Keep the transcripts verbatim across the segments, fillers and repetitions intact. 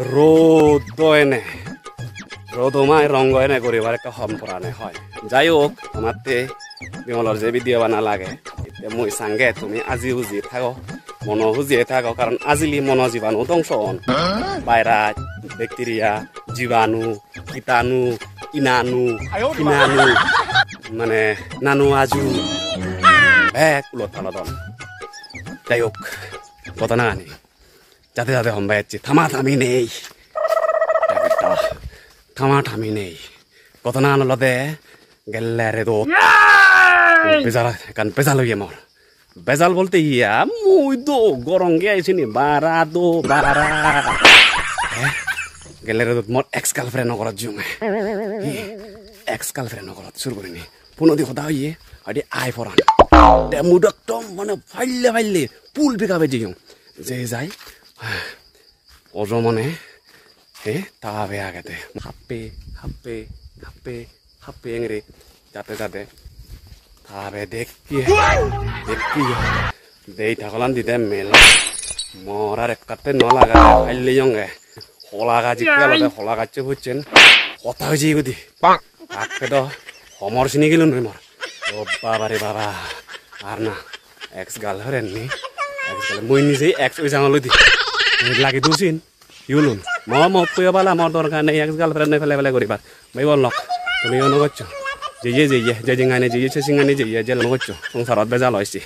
Rod do ene, rodo mai rongo ene guribar ekka hom porane hoi. Jai hok, amatte Bimolor je video bana lage, te mui sange tumi aji huji thago, mono huji thago, karon ajili mono jibanu dongso on. Virus, bacteria, jibanu, kitanu, inanu, kinanu, mane nanu aju, bek ulot palodon. Jai hok, ghotona ani. Jade jade hom bai ecche, tama tami nei. Tama tami nei. Ghotona an olode gelle redot. Bejal, ekkan bejal oye mor. Bejal bolte iya, mui do gorong ge ai sini, bara do, bara. Eh? Gelle redot mor ex girlfriend o gorot jiyong. Hi? Ex girlfriend o gorot sur gurinei. Phone odi hoda oye, adi ai poran. Te mui do ekdom mane palle palle, full breakup e jiyong. Je jai, ojo mone, he, ta abe agede. Happe, happe, happe, happe engiri. Jate jate. Ta abe dekki, dekki. Dei tagolan dide mela. Mor ar ekkatte no lagade, palle yonge. Hola gaj ikko olode, hola gaccho pocchen. Hota oye gudi. Akke do homor sini gelun noi mor. O baba re baba. Ar na. Ex girlfriend ni. Ex girl, mui nije ex oi jang olodi. Mui lagi dusin. Yulun. Mo mo puyo bala, mor dorkar nei ex girlfriend ne pele pele guribar. Mui bolok. Tumi ono goccho. Jeye jeye, je jingane jeye, se singane jeye, jel no goccho. Songsarot bejal oise.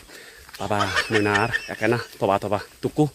Baba, mui nar ekkena toba toba. Tukku.